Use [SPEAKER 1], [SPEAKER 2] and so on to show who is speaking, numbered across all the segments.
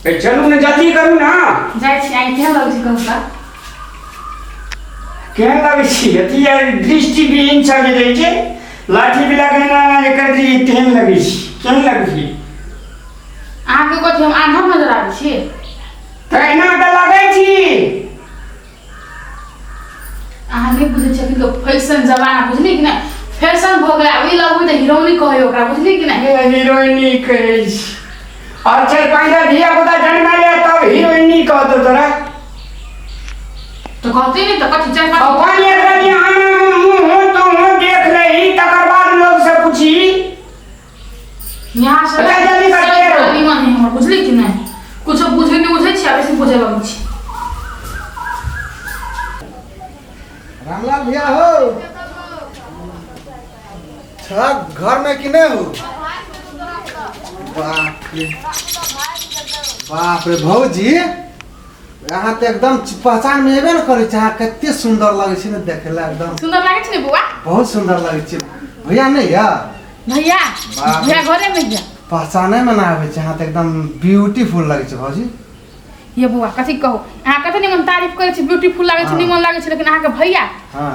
[SPEAKER 1] ए चलू ने जल्दी करू ना।
[SPEAKER 2] जाइ छी। आइ केहन लगै छै कहू तऽ?
[SPEAKER 1] केहन लगै छी? अथी दृष्टिविहीन सब जे रहै छै, लाठी बिला के एना एना जे कर दी, तेहन लगै छी। केहन लगै छी?
[SPEAKER 2] अहाँके कथी, हम आन्हर नजर आबै छी?
[SPEAKER 1] तऽ एना तऽ लगै छी।
[SPEAKER 2] अहाँ नहि बुझै छी अखन के फैशन जमाना, बुझली कि नहि? फैशन भऽ गेल आब ई लगबै तऽ हीरोइनी कहै ओकरा, बुझली कि नहि?
[SPEAKER 1] ये हीरोइनी कहै छी। और चारि पाँचटा धिया पुता जन्मले तब हीरोइनी कहतो तोरा।
[SPEAKER 2] तऽ कहते नहि तऽ कथी चारि पाँच।
[SPEAKER 1] अपन एक रति आना मुँह तू देख लही, तकर बाद लोग से पूछी।
[SPEAKER 2] यहाँ से
[SPEAKER 1] अच्छा, जल्दी कर, के
[SPEAKER 2] निमन है हमर, बुझली कि नहि? कुछो बुझे नहि बुझै छी आ बेसी बुझे लगै छी।
[SPEAKER 3] रामलाल भैया हो छह घर में कि नहीं हो? बाप रे बाप रे, भौजी अहाँ तऽ एकदम पहचान में एबे ने करै छै। अहाँ कते सुन्दर लगै छै ने देखै लए एकदम।
[SPEAKER 2] सुन्दर लागै छै ने बौआ?
[SPEAKER 3] बहुत सुन्दर लगै छै। भैया नहि यऽ?
[SPEAKER 2] भैया।
[SPEAKER 3] बाप रे।
[SPEAKER 2] भैया घरे में यऽ।
[SPEAKER 3] पहचाने में ना आबै छै, अहाँ तऽ एकदम ब्यूटीफुल लगै छै भौजी।
[SPEAKER 2] ये बौआ, कथी कहू, अहाँ कते निमन तारीफ करै छी, ब्यूटीफुल लागै छै, निमन लागै छै, लेकिन अहाँके भैया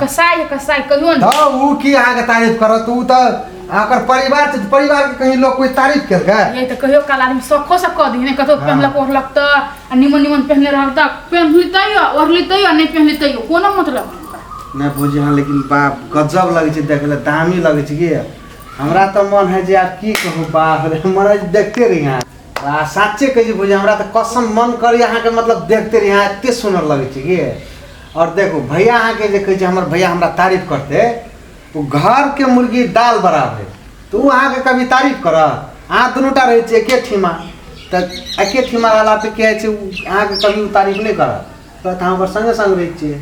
[SPEAKER 2] कसाई है, कसाई, कहियो ने।
[SPEAKER 3] तऽ उ की अहाँके तारीफ करत? उ तऽ अहाँकर परिवार छै, परिवार के कहीं लोग कोई तारीफ केलकै?
[SPEAKER 2] ये तऽ कहियो काल आदमी शौखो से कऽ दी ने कतौ। पेन्हलक ओढ़लक तऽ आ निमन निमन पेन्हले रहल तऽ पेन्हली तैयो, ओढ़ली तैयो, नहि पेन्हली तैयो कोनो मतलब नहि ओकरा।
[SPEAKER 3] नहि भौजी, अहाँ लेकिन बाप गजब लगै छै देखै लए, दामी लगै छै। की हमरा तऽ मन है जे आब की कहू, बाप रे, मन है जे देखते रही अहाँ। आ साच्चे कहै छी भौजी, हमरा तऽ कसम मन करी अहाँके मतलब देखते रही अहाँ, एते सुन्दर लगै छै कि। और देखू भैया, अहाँके जे कहै छै हमर भैया हमरा तारीफ करतै, ओ घरके मुर्गी दाल बराबर है, तऽ ओ अहाँके कभी तारीफ करत? अहाँ दुनूटा रहै छियै एके ठिमा, तऽ एके ठिमा रहला पे की होइ छै, ओ अहाँके कभी ओ तारीफ नहि करत। तऽ अहाँ ओकर सङ्गे सङ्ग रहै छियै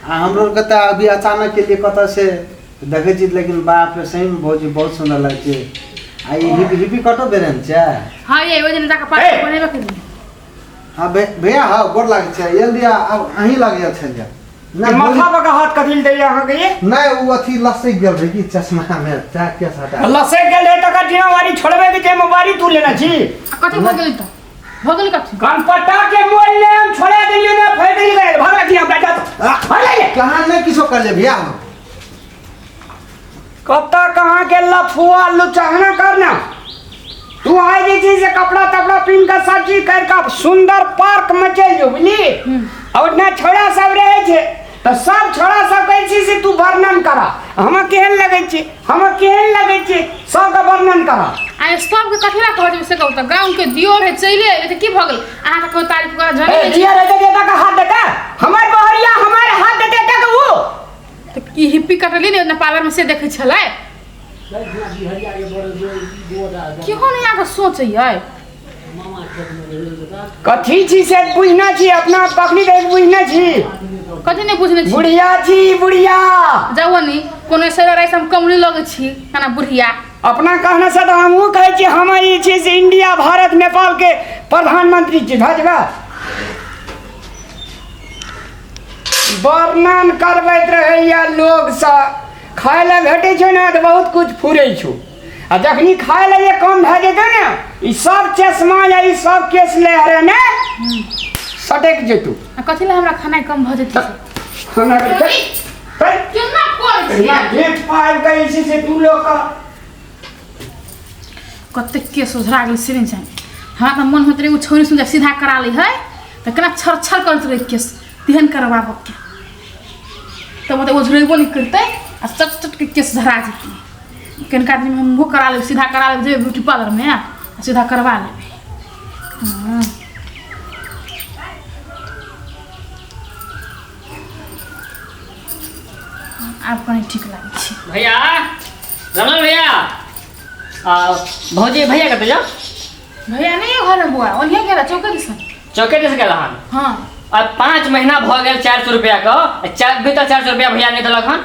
[SPEAKER 3] आ हमरो आरके तऽ अभी अचानक एलियै कतऽसँ देखै छी, लेकिन बाप रे, सहीमे भौजी बहुत सुन्दर लगै छै। आ ई हिपी हिपी कटो बेरन छै।
[SPEAKER 2] हाँ ये ओहि दिन जाके पास
[SPEAKER 1] ए!
[SPEAKER 2] बनेबे केलियै।
[SPEAKER 3] हाँ भैया, हाँ, गोर लागै छै। एल दिया, आब अहीं लग गेल छलियै नहि?
[SPEAKER 1] माथा पर हाथ कथी लए दैया अहाँके ये?
[SPEAKER 3] नहि, ओ अथी लसकि गेल रहै कि चश्मामे, तैं केस हटा।
[SPEAKER 1] लसक गेल रहै तकर जिम्मेवारी छोड़बे के जिम्मेवारी तू लेने छी?
[SPEAKER 2] आ कथी भऽ गेलै तऽ भऽ गेलै कथी?
[SPEAKER 1] कनपट्टा के मोल ले हम छोड़ा देलियै ने, फटि गेल। भगा दिया हमरा, जा भगा ले।
[SPEAKER 3] कहाँ नहि किछो करले भैया।
[SPEAKER 1] कतऽ कहाँ के लफुआ लुचाहना करना तू। आइ जे छै से कपड़ा तपड़ा पिन्ह कऽ सब चीज करि कऽ सुन्दर पार्क में चलि जो, बुझली? और ना छोड़ा सब रहै छै तऽ सब छोड़ा सब कहै छै से तू वर्णन करा, हमरा केहन लगै छै, हमरा केहन लगै छै, सबके वर्णन करा।
[SPEAKER 2] आ सबके कथी ला कहै छै से कहू तऽ? गाँव के दियोर है, चलि एलै तऽ की भऽ गेल? अहाँके कोइ तारीफ करऽ
[SPEAKER 1] ए
[SPEAKER 2] जरूरी नहि।
[SPEAKER 1] दिया रहते देता का हाथ देता, हमर बहरिया हमर हाथ देते तक वो।
[SPEAKER 2] तऽ की हिप्पी कटली ने पार्लर में से देखै छलै? केहो नहि अहाँके सोचैयै।
[SPEAKER 1] कथी छी से बुझना छी अपना पखनी देख बुझना छी।
[SPEAKER 2] कथी नहि बुझने छी?
[SPEAKER 1] बुढ़िया छी बुढ़िया।
[SPEAKER 2] जाओ नी, कोनो ऐसे राइस हम कमली लगै छी खाना बुढ़िया।
[SPEAKER 1] अपना कहने से तऽ हमहूँ कहै छी, हम ई छी से इंडिया भारत नेपाल के प्रधानमंत्री छी। भऽ जेबै वर्णन करबैत रहैया लोकसँ। खाय लए भेटै छै ने तऽ बहुत कुछ फुरै छौ, आ जखनी खाय लए जे कम भए जेतौ ने, ई सब चश्मा या ई सब केस ले हरे ने सटक जेतौ।
[SPEAKER 2] आ कथी लए हमरा खाना कम भऽ जेतै?
[SPEAKER 1] खाना के
[SPEAKER 2] केना करै छियै?
[SPEAKER 1] गेट पार करै छै से तू लोग का।
[SPEAKER 2] कतेक केस ओझरा गेल से नहि जानि। हमरा तऽ मन होइत रहै ओ छौरी सुन सीधा करा लै है तऽ केना छर छर करैत रहै केस, तेहन करबाबऽके तब तऽ ओझरेबो नहि करतै आ चट चटके केस झरा जेतै। कनिका दिनमे हम ओहो करा लेबै, सीधा करा लेबै, जेबै ब्यूटी पार्लरमे आ सीधा करबा लेबै। हँ, आब कनि ठीक लागै छै।
[SPEAKER 4] भैया, रमन भैया, आ भौजी, भैया कतऽ जाओ?
[SPEAKER 2] भैया नहीं है घर में बुआ, ओन्हिए गेला चौके दिसन।
[SPEAKER 4] चौके दिस गेल हन?
[SPEAKER 2] हाँ।
[SPEAKER 4] आ 5 महीना भऽ गेल 400 रुपया के, चार बीतल, 400 रुपया भैया नहि देलक हन।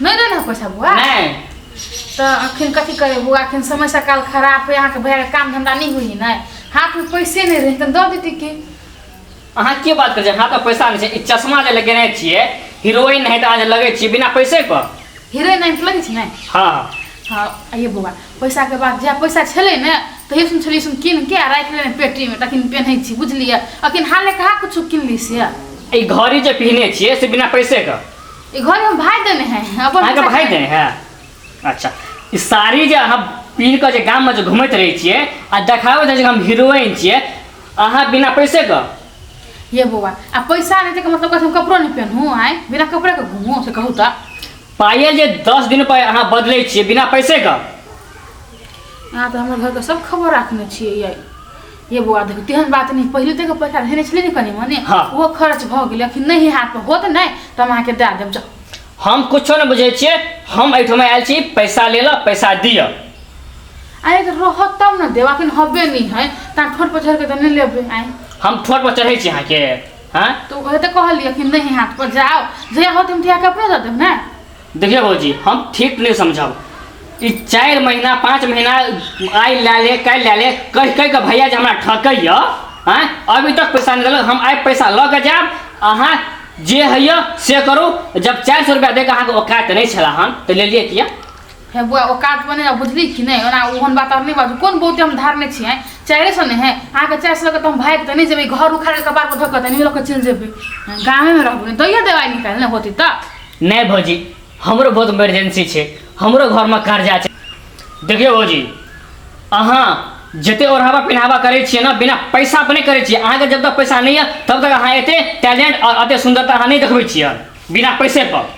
[SPEAKER 2] नहीं देना पैसा बुआ?
[SPEAKER 4] नहि।
[SPEAKER 2] तऽ अखन कथी करे बुआ, अखन समय सकाल खराब है, अहाँके भैया के काम धंधा नहीं हुई ने, हाथ में पैसे नहीं रहे तऽ दऽ देती के।
[SPEAKER 4] अहाँ के बात करै छियै? हाथ में पैसा नहि छै? ई चश्मा जे लगेने छियै, हीरोइन नहीं तऽ अहाँ जे लगै छियै बिना पैसे पर।
[SPEAKER 2] हीरोइन नहीं तऽ लगै छै? नहि।
[SPEAKER 4] हाँ।
[SPEAKER 2] हाँ आइए बौआ पैसा के बात जहाँ पैसा छलै ने तहियो सुन छलियै सुन कीन के आ राखि लेने पेटीमे तखन पेन्है छी बुझलियै अखन हाले कहाँ कुछो किनली से
[SPEAKER 4] ई घड़ी जे पहिने छियै से बिना पैसे के
[SPEAKER 2] ई घड़ी हम भाई देने है अपन
[SPEAKER 4] अहाँके
[SPEAKER 2] पैसा
[SPEAKER 4] भाई
[SPEAKER 2] के
[SPEAKER 4] देने है अच्छा ई साड़ी जे अहाँ पहिन कऽ जे गाममे जे घुमैत रहै छियै आ देखाबैत रहै छियै हम हीरोइन छियै अहाँ बिना पैसे के
[SPEAKER 2] ये बौआ आ पैसा नहि के मतलब हम कपड़ो नहि पेन्हू आइ बिना कपड़े के घूमू से कहू तऽ
[SPEAKER 4] पायल जे 10 दिन पर अहाँ बदलै छियै बिना पैसे के
[SPEAKER 2] अहाँ तऽ हमर घरके सब खबर राखने छियै ये ये बौआ देखू तेहन बात नहि पहिले तक पैसा धेने छलै ने कनि मनि
[SPEAKER 4] हाँ।
[SPEAKER 2] ओहो खर्च भऽ गेलै अखन नहि हाथ पर होत नहि तऽ हम अहाँके दए देब जाउ
[SPEAKER 4] हम कुछो नहि बुझै छियै हम एहिठाम आयल छी पैसा ले लऽ पैसा दिअ
[SPEAKER 2] आइ तऽ रहत तब ने देब अखन हबे नहि है तहाँ ठोर पर चढ़ि कऽ तऽ नहि लेबै आइ
[SPEAKER 4] हम ठोर पर चढ़ै छी अहाँके हँ
[SPEAKER 2] तऽ वएह तऽ कहलियै कि नहि हाथ पर जाउ जहिया होत हम तहिया के अपने दऽ देब ने
[SPEAKER 4] देखियौ भौजी हम ठीक नहि समझब ई 4 महीना 5 महीना आइ लए ले काल्हि लए ले कहि कहि कऽ भैया जे हमरा ठकैया आँय अभी तक पैसा नहि देलक हम आइ पैसा लऽ कऽ जायब अहाँ जे होइए से करू जब 400 रुपया दे कऽ अहाँके औकात नहि छला हन तऽ लेलियै किया
[SPEAKER 2] हे बौआ औकात बने बुझली कि नहि ओना ओहन बात आर नहि बाजू कोन बहुते हम धारने छियै 400 नहि है अहाँके 400 लऽ कऽ तऽ हम भागि तऽ नहि जेबै घर उखाड़ि कऽ कपार पर धऽ कऽ तऽ नहि लऽ कऽ चलि जेबै गामेमे रहबै नहि दैये देबै निकालि नहि होतै तऽ
[SPEAKER 4] नहि भौजी हमरो बहुत इमरजेंसी छै हमरो घरमे कर्जा छै देखियौ भौजी अहाँ जते ओढ़ावा पिन्हावा करै छियै ने बिना पैसा पर नहि करै छियै अहाँके जब तक पैसा नहि यऽ तब तक अहाँ एते टैलेंट आओर एते सुन्दरता अहाँ नहि देखबै छियै बिना पैसे पर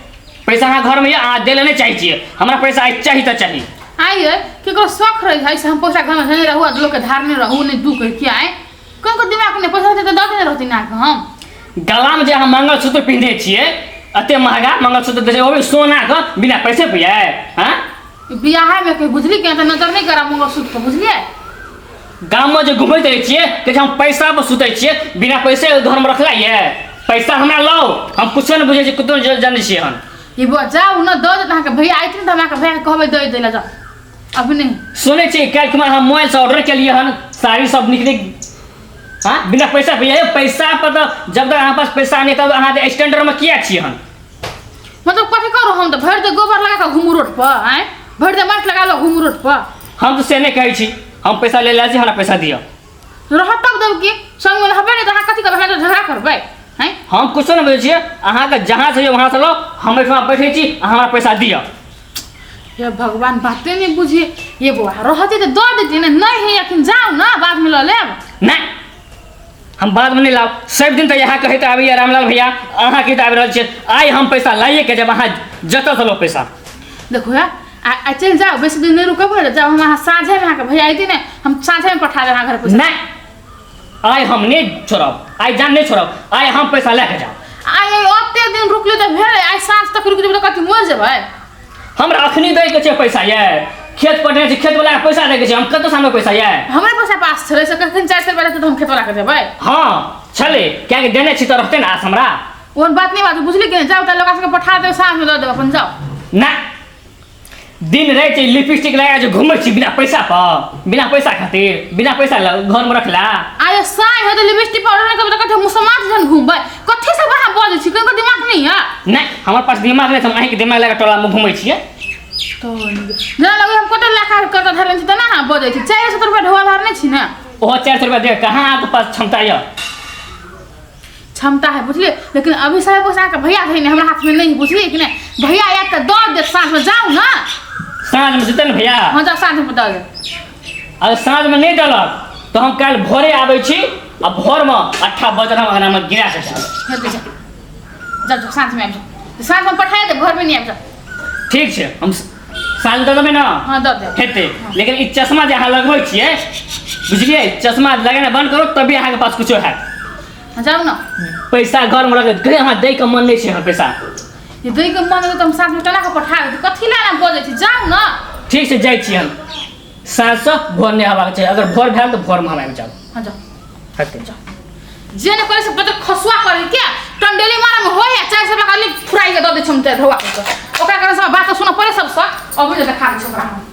[SPEAKER 4] पैसा अहाँ घरमे यऽ अहाँ दै लए नहि चाहै छियै हमरा पैसा आइ चाही तऽ चाही
[SPEAKER 2] आइ केकरो शौक रहै है से हम पैसा घरमे धेने रहू आ लोकके धारने रहू नहि दू कहि किया आइ कोन दिमाग नहि पैसा रहतै तऽ दऽ देने रहती ना हम
[SPEAKER 4] गलामे जे अहाँ मंगलसूत्र पहिने छियै एते महगा मंगलसूत्र दै छै ओ भी सोनाके बिना पैसे पे यै हँ
[SPEAKER 2] बियाहमे के बुझली के तऽ नजर नहि करा मंगलसूत्र पर बुझलियै
[SPEAKER 4] गाममे जे घुमैत रहै छियै कहै छै हम पैसा पर सुतै छियै बिना पैसे घरमे रखला यै पैसा हमरा लाउ हम कुछो नहि बुझै छियै कुछो नहि जानै छियै हम
[SPEAKER 2] ई बौआ जाउ ने दऽ देत अहाँके भैया अयथिन तऽ हम अहाँके भैयाके कहबै दऽ दै लए जाउ अभी नहीं
[SPEAKER 4] सुनै छियै काल्हि खुमा हम मोबाइलसँ ऑर्डर केलियै हन साड़ी सब नीक नीक हँ बिना पैसा भैया यौ पैसा पर तऽ जब तक अहाँ पास पैसा नहि तब अहाँ स्टैंडर्डमे किया छियै हन
[SPEAKER 2] मतलब कथी करू हम तऽ भरि दे गोबर लगा कऽ घुमू रोड पर आँय भरि दे माटि लगा लऽ घुमू रोड पर
[SPEAKER 4] हम तऽ से नहि कहै छी हम पैसा ले लै छी हमरा पैसा दिअ
[SPEAKER 2] रहत तब देब की संगमे रहबै नहि तऽ अहाँ कथी करबै हमरा तऽ झगड़ा करबै आँय
[SPEAKER 4] हम कुछो नहि बुझै छियै अहाँके जहाँ से वहाँ से लो हम एहिठमा बैठै छी अहाँ हमरा पैसा दिअ
[SPEAKER 2] हे भगवान बाते नहि बुझिए ये बौआ रहते तऽ दऽ देती ने नहि है अखन जाउ ने बादमे लऽ लेब
[SPEAKER 4] नहि हम बादमे नहि लाब सब दिन तऽ इएह कहैत आबैया रामलाल भैया अहाँ कहैत आबि रहल छियै आइ हम पैसा लाइए के जब अहाँ जतऽसँ लो पैसा
[SPEAKER 2] देखो है आ आ चलि जाउ बेसी दिन नहि रुकब ने जाउ हम अहाँ साँझेमे अहाँके भैया अयती ने हम साँझेमे पठा देब अहाँ घर पैसा
[SPEAKER 4] नहि आइ हम नहि छोड़ब आइ जान नहि छोड़ब आइ हम पैसा लए के जायब
[SPEAKER 2] आइ ओते दिन रुकले तऽ भेलै आइ साँझ तक रुकि जेबै तऽ कथी मरि जेबै
[SPEAKER 4] हमरा अखनी दै के छै पैसा ये खेत पटने छै खेत वाला के पैसा दै के छै हम कतऽ से आनबै पैसा ये
[SPEAKER 2] हमरे पैसा पास छलै से कखन 400 रुपया देतै तऽ हम खेत वाला के देबै
[SPEAKER 4] हँ छलै कियाकि देने छी तऽ रहतै ने आस हमरा
[SPEAKER 2] ओहन बात नहि बाजू बुझली कि नहि जाउ तऽ लोक सबके पठा देबै साँझमे दऽ देब अपन जाउ
[SPEAKER 4] नहि दिन राति लिपस्टिक लगा जे घूमै छी बिना पैसा पर बिना पैसा खातिर बिना पैसा घरमे रखला
[SPEAKER 2] आये साँझ होते लिपस्टिक पाउडर नहि करबै तऽ कथी मुसलमान जहन घूमबै कथी सब अहाँ बजै छी कनिको दिमाग नहि यऽ
[SPEAKER 4] नहि हमर पास दिमाग नहि छै हम अहीँके दिमाग लगा टोलामे घूमै छियै
[SPEAKER 2] तो जेना लगै हम कते लाख कर्जा धरने छी तेना अहाँ बजै छी 400 रुपया ढोआ धरने छी ने
[SPEAKER 4] ओहो 400 रुपया दे कहाँ अहाँके पास क्षमता यऽ
[SPEAKER 2] क्षमता है बुझलिए लेकिन अभी साहेब पैसा अहाँके भैया है हमरा हाथमे नहीं बुझलिए कि नहीं भैया आयत तऽ दऽ देत साँझमे जाउ ने
[SPEAKER 4] साँझमे जेतै ने भैया
[SPEAKER 2] हँ जाउ साँझमे दऽ देत
[SPEAKER 4] अगर साँझमे नहि देलक तऽ हम काल्हि भोरे आबै छी आ भोरमे अट्ठा बजल हम अंगनामे गिरा के जायब
[SPEAKER 2] हेतै जाउ जाउ जाउ साँझमे आबि जाउ साँझमे पठा देब घरमे नहि आबि जाउ
[SPEAKER 4] ठीक छै हम साँझ दऽ देबै ने
[SPEAKER 2] हँ दऽ देब
[SPEAKER 4] हेतै लेकिन ई चश्मा जे अहाँ लगबै छियै बुझलियै चश्मा लगेनाइ बन्द करू तभी अहाँके पास कुछो हैत
[SPEAKER 2] हँ जाउ ने
[SPEAKER 4] पैसा घरमे रख कहीं अहाँ दैके मन नहि छै हमर पैसा
[SPEAKER 2] ये दै के मन तऽ हम साँझमे केना कऽ पठा देब कथी लए एना बजै छी जाउ ने
[SPEAKER 4] ठीक छै जाइ छी हम साँझसँ भोर नहि हेबाक चाही अगर भोर भेल तऽ भोरमे हम आबि जायब
[SPEAKER 2] हँ जाउ
[SPEAKER 4] हेतै
[SPEAKER 2] जे नहि करे से बदल खसुआ करे क्या टंडेली मारा में होय 400 रुपया खाली फुराई के दऽ दै छै हम ढौआ के ओकरा कारण से बात सुनऽ पड़े सबसँ अभी जे देखा दै छै ओकरा हम।